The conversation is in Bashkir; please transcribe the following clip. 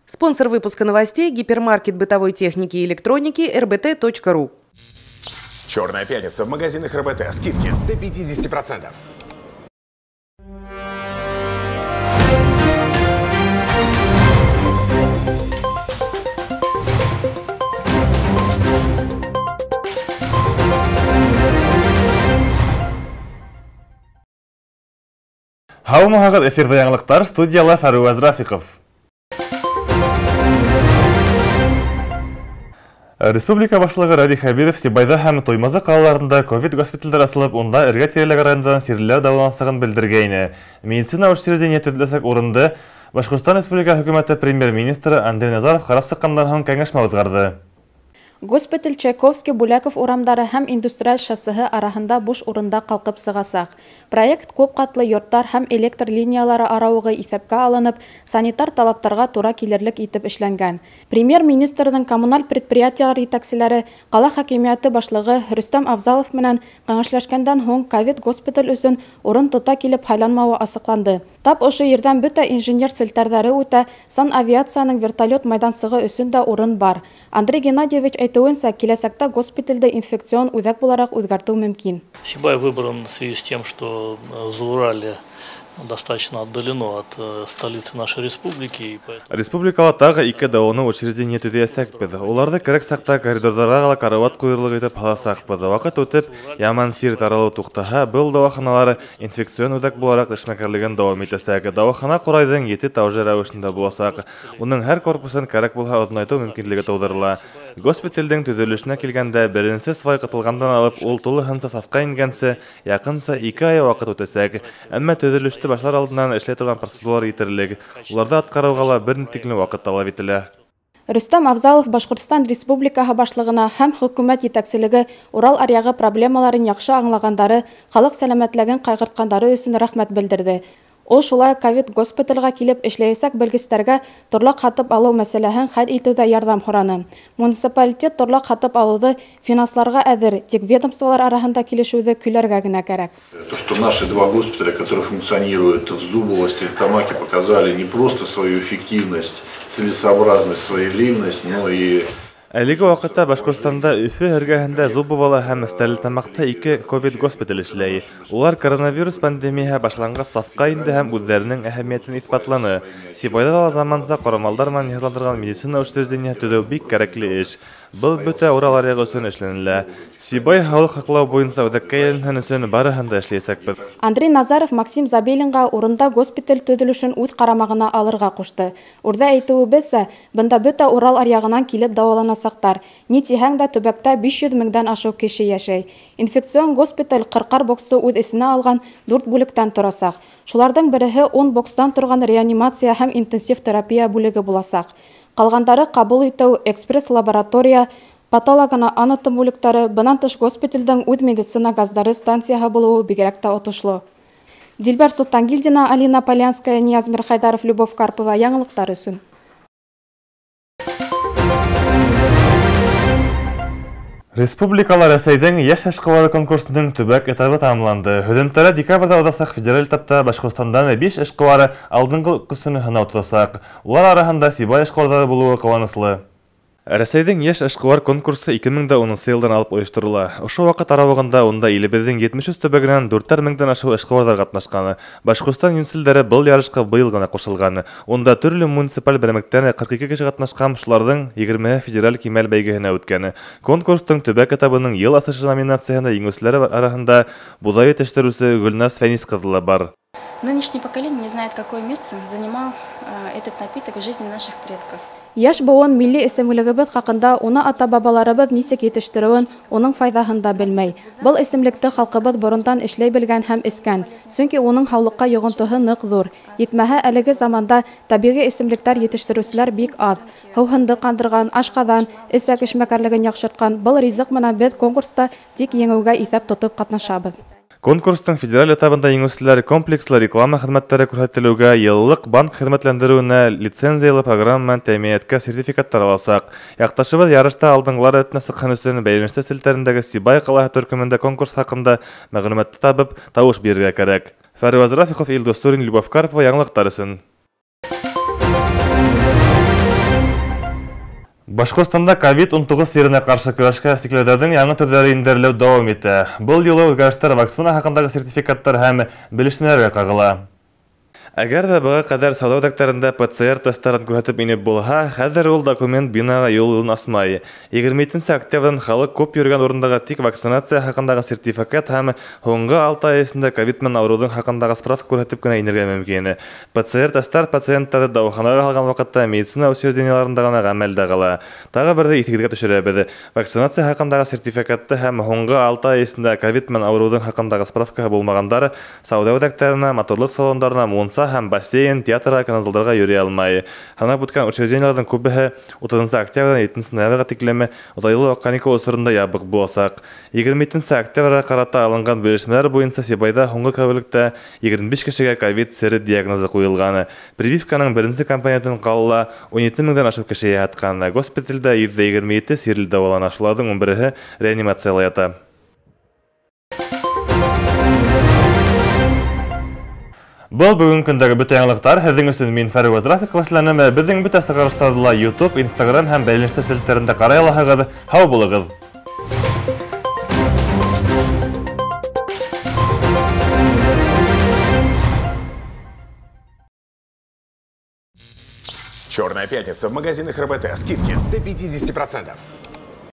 Спонсор выпуска новостей – гипермаркет бытовой техники и электроники rbt.ru. Черная пятница в магазинах РБТ. Скидки до 50%. Һаумыһығыҙ, эфирҙа яңылыҡтар, студияла Фәруаз Рафиҡов. Республика башлығы Радий Хәбиров Сибайҙа һәм Туймазы ҡалаларында ковид госпиталдәр асылып, унда эргә-тирәләге райондарҙан сирлеләр дауаланасағын белдергәйне. Медицина учреждение төҙөләсәк урынды Башҡортостан Республика хөкүмәте премьер-министры Андрей Назаров ҡарап сыҡҡандан һуң кәңәшмә уҙғарҙы. Госпиталь Чайковский, Бүләков урамдары һәм Индустриаль шоссеһы араһында буш урында ҡалҡып сығасаҡ. Проект күп ҡатлы йорттар һәм электр линиялары арауығы иҫәпкә алынып, санитар талаптарға тура килерлек итеп эшләнгән. Премьер-министрҙың коммуналь предприятиелар етәкселәре, ҡала хакимиәте башлығы Рөстәм Авзалов менән кәңәшләшкәндән һуң ковид госпиталь өсөн урын тота килеп һайланмауы асыҡланды. Тап ошо ерҙән бөтә инженер селтәрҙәре үтә, санавиацияның вертолет майҙансығы өсөн дә урын бар. Андрей Геннадьевич әйтеүенсә, киләсәктә госпиталде инфекцион үҙәк булараҡ үҙгәртеү мөмкин. Сибай выбран в связи с тем, что Зауралье достаточно отдалено от столицы нашей республики. Республикала тағы ике дауаланыу учреждение төҙөйәсәкбеҙ. Уларҙы кәрәк саҡта коридорҙарға ла карауат ҡуйырлыҡ итеп һаласаҡбыҙ. Ваҡыт үтеп, яман сир таралыу туҡтаһа, был дауаханалар инфекцион үҙәк булараҡ эшмәкәрлеген дауам итәсәк. Дауахана ҡурайҙың ете таужы рәүешендә буласаҡ. Уның һәр корпусын кәрәк булһа оҙонайтыу мөмкинлеге тыуҙырыла. Госпиталдең төҙөлөшөнә килгәндә, беренсе свай ҡытылғандан алып, ул тулыһынса сафҡа ингәнсе яҡынса 2 ай ваҡыт үтәсәк. Әммә төҙөлөштө башлар алдынан эшләй торған процедуралар етерлек. Уларҙы атҡарыуға ла бер ни тиклем ваҡыт талап ителә. Рөстәм Авзалов Башҡортостан Республикаһы башлығына һәм хөкүмәт етәкселеге Урал аръяғы проблемаларын яҡшы аңлағандары, халыҡ сәләмәтлеген ҡайғыртҡандары өсөн рәхмәт белдерҙе. Ул шулай ковид госпиталға килеп эшләйәсәк белгестәргә торлаҡ һатып алыу мәсьәләһен хәл итеүҙә ярҙам һораны. Муниципалитет торлаҡ һатып алыуҙы финансларға әҙер, тик ведомстволар араһында килешеүҙе көйләргә генә кәрәк. То, что наши два госпиталя, которые функционируют в Зубово, Стерлитамаке, показали не просто свою эффективность, целесообразность, своевременность, но и Әлеге ваҡытта Башҡортостанда Өфө эргәһендә Зубовала һәм Стәрлетамаҡта ике ковид госпиталь эшләй. Улар коронавирус пандемияһы башланғас сафҡа инде һәм үҙҙәренең әһәмиәтен иҫбатланы. Сибайҙа ла заманса ҡорамалдар менән йыһазландырылған медицина учреждениеһы төҙөү бик кәрәкле эш. Был бөтә Урал аръяғы өсөн эшләнелә. Сибай һаулыҡ һаҡлау буйынса үҙәккә әйләнһен өсөн барыһын да эшләйәсәкбеҙ. Андрей Назаров Максим Забелинға урында госпиталь төҙөлөшөн үҙ ҡарамағына алырға ҡушты. Үрҙә әйтеүебеҙсә, бында бөтә Урал аръяғынан килеп дауаланасаҡтар. Ни тиһәң дә төбәктә 500 меңдән ашыу кеше йәшәй. Инфекцион госпиталь 40 боксы үҙ эсенә алған 4 бүлектән торасаҡ. Шуларҙың береһе 10 бокстан торған реанимация һәм интенсив терапия бүлеге буласаҡ. Ҡалғандары ҡабул итеү, экспресс-лаборатория, патологоанатом бүлектәре, бынан тыш госпиталдең үҙ медицина газдары станцияһы булыуы бигерәк тә отошло. Дилбәр Солтангилдина, Алина Полянская, Нияз Мирхайдаров, Любовь Карпова. Яңылыҡтар өсөн. Республикала Рәсәйҙең йәш эшҡыуары конкурсының төбәк этабы тамамланды. Һөҙөмтәлә декабрҙә уҙасаҡ федераль этапта Башҡортостандан 5 эшҡыуары алдынғы көсөн һынау тотасаҡ. Улар араһында Сибай эшҡыуарҙары булыуы ҡыуаныслы. Рәсәйҙең йәш эшҡыуар конкурсы 2010 йылдан алып ойошторола. Ошо ваҡыт арауығында унда илебеҙҙең 73 төбәгенән 4 меңдән ашыу эшҡыуарҙар ҡатнашҡан. Башҡортостан йүнселдәре был ярышҡа быйыл ғына ҡушылған. Унда төрлө муниципаль берәмектән 42 кеше ҡатнашҡан, шуларҙың 20-һе федераль кимәл бәйгеһенә үткән. Конкурстың төбәк этабының йыл асышы номинацияһында еңеүселәр араһында буҙай етештереүсе Гөлназ Фәнис ҡыҙы ла бар. Нынешнее поколение не знает, какое место занимал этот напиток в жизни наших предков. Йәш быуын милли эсемлегебеҙ хаҡында уны ата-бабаларыбыҙ нисек етештереүен, уның файҙаһын да белмәй. Был эсемлекте халҡыбыҙ борондан эшләй белгән һәм эскән, сөнки уның һаулыҡҡа йоғонтоһо ныҡ ҙур. Етмәһә, әлеге заманда тәбиғи эсемлектәр етештереүселәр бик аҙ. Һыуһынды ҡандырған, ашҡаҙан, эсәк эшмәкәрлеген яҡшыртҡан был ризыҡ менән беҙ конкурста тик еңеүгә иҫәп тотоп ҡатнашабыҙ. Конкурстың федераль этабында еңеүселәр комплекслы реклама хеҙмәттәре күрһәтелеүгә, йыллыҡ банк хеҙмәтләндереүенә, лицензиялы программа менән тәьмиәткә сертификаттар аласаҡ. Яҡташыбыҙ ярышта алдынғылар рәтенә сыҡһын өсөн бәйләнештә селтәрендәге Сибай ҡалаһы төркөмөндә конкурс хаҡында мәғлүмәтте табып, тауыш бирергә кәрәк. Фәруаз Рафиҡов, Илдус Турин, Любовь Карпова, яңылыҡтар өсөн. Башҡортостанда COVID-19 сиренә ҡаршы көрәшкә сикләүҙәрҙең яңы төрҙәре индерелеү дауам итә. Был юлы үҙгәрештәр вакцина хаҡындағы сертификаттар һәм белешмәләргә ҡағыла. Әгәр ҙә быға ҡәҙәр сауҙа үҙәктәрендә ПЦР тесттарын күрһәтеп инеп булһа, хәҙер ул документ бинаға юлын асмай. 27 октябрҙән халыҡ күп йөрөгән урындағы тик вакцинация хаҡындағы сертификат һәм һуңғы 6 ай эсендә ковид менән ауырыуҙың хаҡындағы справка күрһәтеп кенә инергә мөмкин. ПЦР тесттар пациенттарҙы дауаханаға һалған ваҡытта медицина учреждениеларында ғына ғәмәлдә ҡала. Тағы берҙе иҫегеҙгә төшөрәбеҙ. Вакцинация хаҡындағы сертификатты һәм һуңғы 6 ай эсендә ковид менән ауырыуҙың хаҡындағы справкаһы булмағандар сауҙа үҙәктәренә, матурлыҡ салондарына, мунса һәм бассейн, театрға, кинозалдарға йөрөй алмай. Һанап үткән учреждениеларҙың күбеһе 30 октябрҙән 7 ноябргә тиклем оҙайлы каникул осоронда ябыҡ буласаҡ. 27 октябргә ҡарата алынған белешмәләр буйынса Сибайҙа һуңғы тәүлектә 25 кешегә ковид сере диагнозы ҡуйылған. Прививканың беренсе компонентын ҡалала 17 меңдән ашыу кеше ятҡан. Госпиталдә 127 сирле дауалана, шуларҙың 11-һе реанимацияла ята. Был бөгөн көндәге бөтә яңылыҡтар. Һеҙҙең өсөн мин Фәруаз Рафиҡов эшләнем. Беҙҙең бөтә сығарыштарҙы ла YouTube, Instagram һәм бәйләнештә селтәрендә ҡарай алаһығыҙ. Һау булығыҙ! Черная пятница в магазинах РБТ. Скидки до 50%.